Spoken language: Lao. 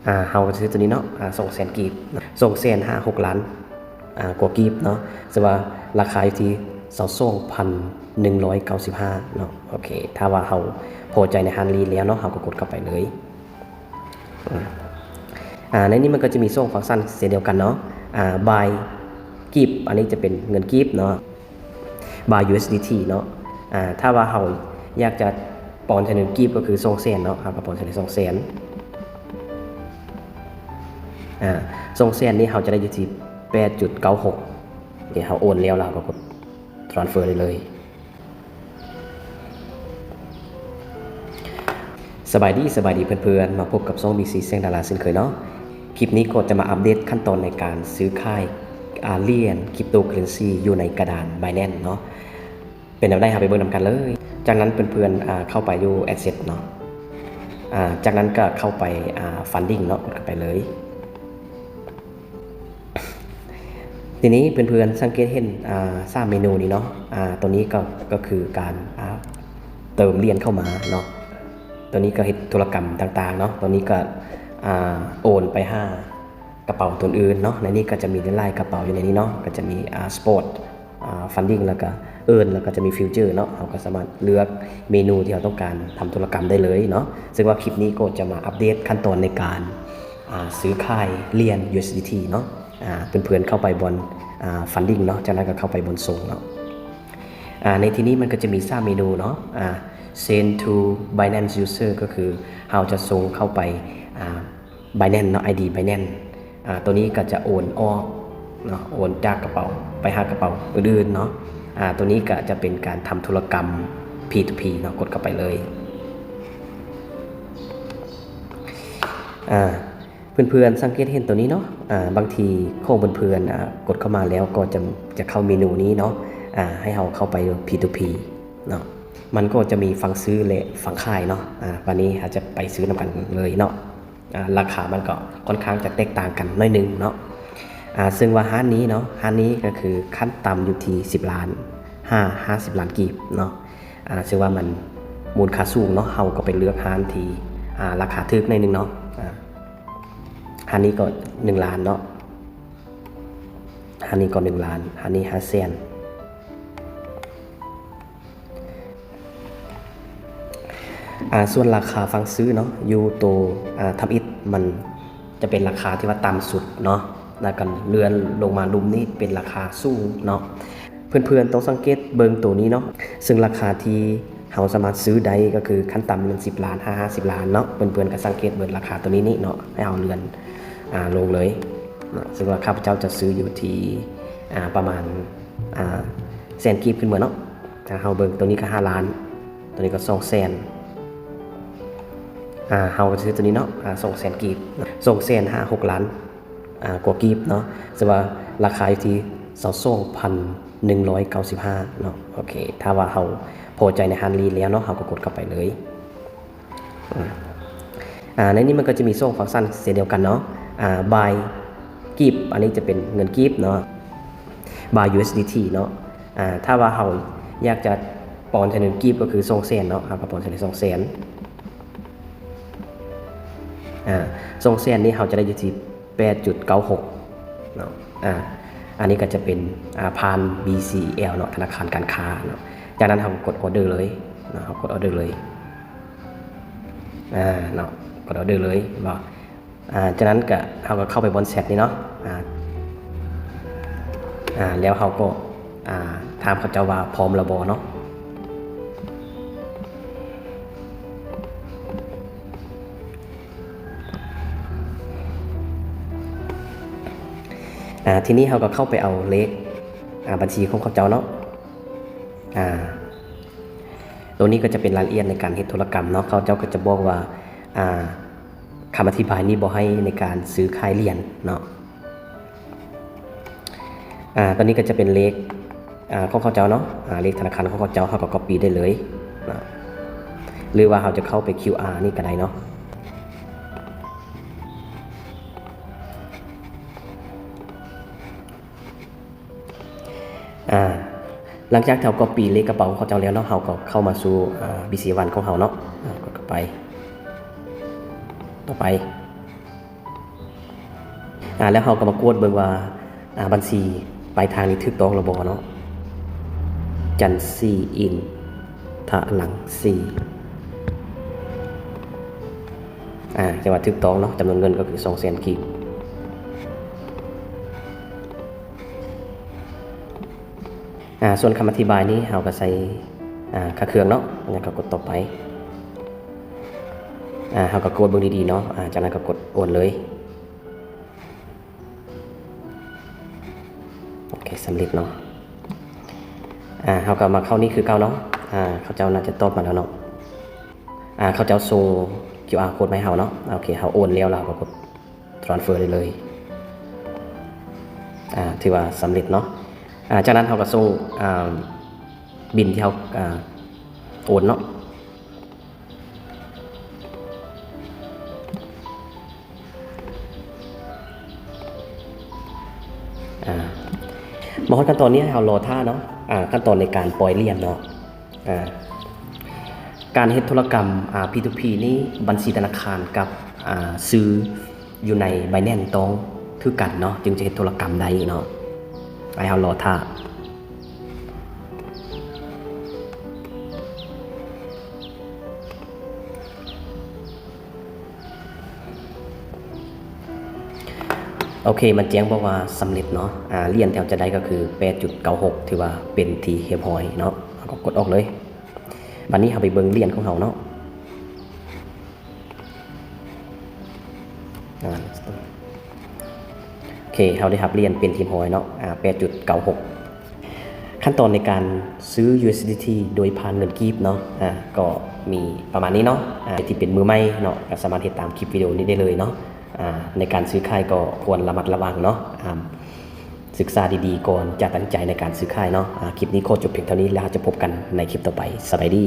ອ່າ ເຮົາກໍຈະຊື້ຕົວນີ້ເນາະ ອ່າ ສອງແສນກີບ ສອງແສນຫ້າຫົກລ້ານ ອ່າ ກວ່າກີບເນາະ ແຕ່ວ່າລາຄາຢູ່ທີ່ຊາວສອງພັນໜຶ່ງຮ້ອຍເກົ້າສິບຫ້າເນາະ. ໂອເຄ ຖ້າວ່າເຮົາພໍໃຈໃນຮ້ານນີ້ແລ້ວເນາະ ເຮົາກໍກົດເຂົ້າໄປເລີຍ. ອ່າ ໃນນີ້ມັນກໍຈະມີສອງຟັງຊັນເຊັ່ນດຽວກັນເນາະ ອ່າ ບາຍກີບ ອັນນີ້ຈະເປັນເງິນກີບເນາະ ບາຍຢູເອັສດີທີເນາະ. ອ່າ ຖ້າວ່າເຮົາຢາກຈະປອນໃສ່ເງິນກີບກໍຄືສອງແສນເນາະ ເຮົາກໍປອນໃສ່ໄດ້ສອງແສນ. ອ່າ ສອງແສນນີ້ເຮົາຈະໄດ້ຢູ່ທີ່ແປດຈຸດເກົ້າຫົກ ນີ້ເຮົາໂອນແລ້ວ ແລ້ວເຮົາກໍກົດ transfer ໄດ້ເລີຍ. ສະບາຍດີ ສະບາຍດີເພື່ອນໆ ມາພົບກັບຊ່ອງ ບີຊີ ແສງດາລາ ເຊັ່ນເຄີຍເນາະ. ຄລິບນີ້ກໍຈະມາອັບເດດຂັ້ນຕອນໃນການຊື້ຂາຍ ອ່າ ຫຼຽນ cryptocurrency ຢູ່ໃນກະດານ Binance ເນາະ. ເປັນແນວໃດ ເຮົາໄປເບິ່ງນຳກັນເລີຍ. ຈາກນັ້ນເພື່ອນໆ ອ່າ ເຂົ້າໄປຢູ່ Asset ເນາະ ອ່າ ຈາກນັ້ນກໍເຂົ້າໄປ ອ່າ Funding ເນາະ ກົດເຂົ້າໄປເລີຍ. ທີນີ້ເພື່ອນໆ ສັງເກດເຫັນ ອ່າ ສາມເມນູນີ້ເນາະ ອ່າ ຕົວນີ້ກໍ ກໍຄືການ ອ່າ ເຕີມຫຼຽນເຂົ້າມາເນາະ. ຕົວນີ້ກໍເຮັດທຸລະກຳຕ່າງໆເນາະ ຕົວນີ້ກໍ ອ່າ ໂອນໄປຫາກະເປົາຕົວອື່ນເນາະ. ໃນນີ້ກໍຈະມີຫຼາຍໆກະເປົາຢູ່ໃນນີ້ເນາະ ກໍຈະມີ ອ່າ Spot ອ່າ Funding ແລ້ວກໍ Earn ແລ້ວກໍຈະມີ Future ເນາະ. ເຮົາກໍສາມາດເລືອກເມນູທີ່ເຮົາຕ້ອງການທຳທຸລະກຳໄດ້ເລີຍເນາະ. ເຊິ່ງວ່າຄລິບນີ້ກໍຈະມາອັບເດດຂັ້ນຕອນໃນການ ອ່າ ຊື້ຂາຍຫຼຽນ ຢູເອັສດີທີ ເນາະ. ອ່າ ເພື່ອນໆເຂົ້າໄປບ່ອນ ອ່າ Funding ເນາະ ຈາກນັ້ນກໍເຂົ້າໄປບ່ອນສົ່ງເນາະ. ອ່າ ໃນທີ່ນີ້ມັນກໍຈະມີສາມເມນູເນາະ ອ່າ Send to Binance User ກໍຄືເຮົາຈະສົ່ງເຂົ້າໄປ ອ່າ Binance ເນາະ ໄອດີ Binance. ອ່າ ຕົວນີ້ກໍຈະໂອນອອກເນາະ ໂອນຈາກກະເປົາໄປຫາກະເປົາອື່ນໆເນາະ. ອ່າ ຕົວນີ້ກໍຈະເປັນການທຳທຸລະກຳ P to P ເນາະ ກົດເຂົ້າໄປເລີຍ. ອ່າ ເພື່ອນໆສັງເກດເຫັນຕົວນີ້ເນາະ ອ່າ ບາງທີຂອງເພື່ອນໆ ອ່າ ກົດເຂົ້າມາແລ້ວກໍຈະ ຈະເຂົ້າເມນູນີ້ເນາະ ອ່າ ໃຫ້ເຮົາເຂົ້າໄປ P to P ເນາະ. ມັນກໍຈະມີຝັ່ງຊື້ ແລະ ຝັ່ງຂາຍເນາະ. ອ່າ ບາດນີ້ເຮົາຈະໄປຊື້ນຳກັນເລີຍເນາະ. ອ່າ ລາຄາມັນກໍຄ່ອນຂ້າງຈະແຕກຕ່າງກັນໜ້ອຍໜຶ່ງເນາະ. ອ່າ ເຊິ່ງວ່າຮ້ານນີ້ເນາະ ຮ້ານນີ້ກໍຄືຂັ້ນຕ່ຳຢູ່ທີ່ສິບລ້ານ ຫາ ຫ້າສິບລ້ານກີບເນາະ. ອ່າ ເຊິ່ງວ່າມັນມູນຄ່າສູງເນາະ ເຮົາກໍໄປເລືອກຮ້ານທີ່ ອ່າ ລາຄາຖືກໜ້ອຍໜຶ່ງເນາະ. ອ່າ ຮ້ານນີ້ກໍໜຶ່ງລ້ານເນາະ ຮ້ານນີ້ກໍໜຶ່ງລ້ານ ຮ້ານນີ້ຫ້າແສນ. ອ່າ ສ່ວນລາຄາຝັ່ງຊື້ເນາະ ຢູ່ໂຕ ອ່າ ທຳອິດ ມັນຈະເປັນລາຄາທີ່ວ່າຕ່ຳສຸດເນາະ ແລ້ວກໍເລື່ອນລົງມາລຸ່ມນີ້ເປັນລາຄາສູງເນາະ. ເພື່ອນໆຕ້ອງສັງເກດເບິ່ງໂຕນີ້ເນາະ ເຊິ່ງລາຄາທີ່ເຮົາສາມາດຊື້ໄດ້ກໍຄືຂັ້ນຕ່ຳແມ່ນສິບລ້ານ ຫາ ຫ້າສິບລ້ານເນາະ. ເພື່ອນໆກໍສັງເກດເບິ່ງລາຄາໂຕນີ້ນີ້ເນາະ ໃຫ້ເຮົາເລື່ອນ ອ່າ ລົງເລີຍເນາະ. ເຊິ່ງວ່າຂ້າພະເຈົ້າຈະຊື້ຢູ່ທີ່ ອ່າ ປະມານ ອ່າ ແສນກີບຂຶ້ນເມືອເນາະ. ຖ້າເຮົາເບິ່ງຕົວນີ້ກໍຫ້າລ້ານ ຕົວນີ້ກໍສອງແສນ ອ່າ ເຮົາກໍຈະຊື້ຕົວນີ້ເນາະ ອ່າ ສອງແສນກີບ ສອງແສນຫ້າຫົກລ້ານ ອ່າ ກວ່າກີບເນາະ. ແຕ່ວ່າລາຄາຢູ່ທີ່ຊາວສອງພັນໜຶ່ງຮ້ອຍເກົ້າສິບຫ້າເນາະ. ໂອເຄ ຖ້າວ່າເຮົາພໍໃຈໃນຮ້ານນີ້ແລ້ວເນາະ ເຮົາກໍກົດເຂົ້າໄປເລີຍ. ອ່າ ໃນນີ້ມັນກໍຈະມີສອງຟັງຊັນເຊັ່ນດຽວກັນເນາະ ອ່າ ບາຍກີບ ອັນນີ້ຈະເປັນເງິນກີບເນາະ ບາຍຢູເອັສດີທີເນາະ. ອ່າ ຖ້າວ່າເຮົາຢາກຈະປອນໃສ່ເງິນກີບກໍຄືສອງແສນເນາະ ເຮົາກໍປອນໃສ່ໄດ້ສອງແສນ. ອ່າ ສອງແສນນີ້ເຮົາຈະໄດ້ຢູ່ທີ່ ແປດຈຸດເກົ້າຫົກເນາະ. ອ່າ ອັນນີ້ກໍຈະເປັນ ອ່າ ຜ່ານ ບີຊີແອລເນາະ ທະນາຄານການຄ້າເນາະ. ຈາກນັ້ນເຮົາກໍກົດ order ເລີຍເນາະ ເຮົາກົດ order ເລີຍ ອ່າ ເນາະ ກົດ order ເລີຍເນາະ. ອ່າ ຈາກນັ້ນກໍ ເຮົາກໍເຂົ້າໄປບ່ອນແຊັດນີ້ເນາະ ອ່າ ອ່າ ແລ້ວເຮົາກໍ ອ່າ ຖາມເຂົາເຈົ້າວ່າພ້ອມແລ້ວບໍ່ເນາະ. ອ່າ ທີນີ້ເຮົາກໍເຂົ້າໄປເອົາເລກ ອ່າ ບັນຊີຂອງເຂົາເຈົ້າເນາະ. ອ່າ ໂຕນີ້ກໍຈະເປັນລາຍລະອຽດໃນການເຮັດທຸລະກຳເນາະ. ເຂົາເຈົ້າກໍຈະບອກວ່າ ອ່າ ຄຳອະທິບາຍນີ້ບໍ່ໃຫ້ໃນການຊື້ຂາຍຫຼຽນເນາະ. ອ່າ ຕົວນີ້ກໍຈະເປັນເລກ ອ່າ ຂອງເຂົາເຈົ້າເນາະ ອ່າ ເລກທະນາຄານຂອງເຂົາເຈົ້າ ເຮົາກໍ copy ໄດ້ເລີຍເນາະ ຫຼືວ່າເຮົາຈະເຂົ້າໄປ ຄິວອາ ນີ້ກໍໄດ້ເນາະ. ອ່າ ຫຼັງຈາກທີ່ເຮົາ copy ເລກກະເປົາຂອງເຂົາເຈົ້າແລ້ວເນາະ ເຮົາກໍເຂົ້າມາສູ່ ອ່າ ບີຊີວັນຂອງເຮົາເນາະ ອ່າ ກົດເຂົ້າໄປ ຕໍ່ໄປ. ອາ ແລ້ວເຮົາກໍມາກວດເບິ່ງວ່າ ອາ ບັນຊີປາຍທາງນີ້ຖືກຕ້ອງແລ້ວບໍ່ເນາະ. ຈັນຊີ ອິນ ທະລັງຊີ ອາ ແສດງວ່າຖືກຕ້ອງເນາະ, ຈຳນວນເງິນກໍຄືສອງແສນກີບ. ອາ ສ່ວນຄຳອະທິບາຍນີ້ເຮົາກໍໃສ່ ອາ ຄ່າເຄື່ອງເນາະ, ແລ້ວກໍກົດຕໍ່ໄປ. ອາ ເຮົາກໍກວດເບິ່ງດີໆເນາະ, ອາ ຈາກນັ້ນກໍກົດໂອນເລີຍ. ໂອເຄ ສຳເລັດເນາະ. ອາ ເຮົາກໍມາເຂົ້ານີ້ຄືເກົ່າເນາະ. ອາ ເຂົາເຈົ້າໜ້າຈະຕອບມາແລ້ວເນາະ. ອາ ເຂົາເຈົ້າສົ່ງຄິວອາໂຄດມາໃຫ້ເຮົາເນາະ. ໂອເຄ ເຮົາໂອນແລ້ວ ແລ້ວເຮົາກໍກົດ transfer ໄດ້ເລີຍ. ອາ ຖືວ່າສຳເລັດເນາະ. ອາ ຈາກນັ້ນເຮົາກໍສົ່ງ ອາ ບິນທີ່ເຮົາ ອາ ໂອນເນາະ. ອາ ມາຮອດຂັ້ນຕອນນີ້ໃຫ້ເຮົາລໍຖ້າເນາະ. ອາ ຂັ້ນຕອນໃນການປ່ອຍຫຼຽນເນາະ. ອາ ການເຮັດທຸລະກຳ ອາ ພີທູພີນີ້ ບັນຊີທະນາຄານກັບ ອາ ຊື້ຢູ່ໃນ Binance ຕ້ອງຄືກັນເນາະ, ຈຶ່ງຈະເຮັດທຸລະກຳໄດ້ເນາະ. ໃຫ້ເຮົາລໍຖ້າ. ໂອເຄ ມັນແຈ້ງບອກວ່າສຳເລັດເນາະ. ອາ ຫຼຽນທີ່ເຮົາຈະໄດ້ກໍຄືແປດຈຸດເກົ້າຫົກ ຖືວ່າເປັນທີ່ຮຽບຮ້ອຍເນາະ. ເຮົາກໍກົດອອກເລີຍ. ບັດນີ້ເຮົາໄປເບິ່ງຫຼຽນຂອງເຮົາເນາະ. ອາ ໂອເຄ ເຮົາໄດ້ຮັບຫຼຽນເປັນທີ່ຮຽບຮ້ອຍເນາະ. ອາ ແປດຈຸດເກົ້າຫົກ. ຂັ້ນຕອນໃນການຊື້ USDT ໂດຍຜ່ານເງິນກີບເນາະ ອາ ກໍມີປະມານນີ້ເນາະ. ອາ ທີ່ເປັນມືໃໝ່ເນາະ ກໍສາມາດເຮັດຕາມຄລິບວິດີໂອນີ້ໄດ້ເລີຍເນາະ. ອາ ໃນການຊື້ຂາຍກໍຄວນລະມັດລະວັງເນາະ. ອາ ສຶກສາດີໆກ່ອນຈະຕັດສິນໃຈໃນການຊື້ຂາຍເນາະ. ອາ ຄລິບນີ້ຂໍຈົບພຽງເທົ່ານີ້ ແລ້ວເຮົາຈະພົບກັນໃນຄລິບຕໍ່ໄປ. ສະບາຍດີ.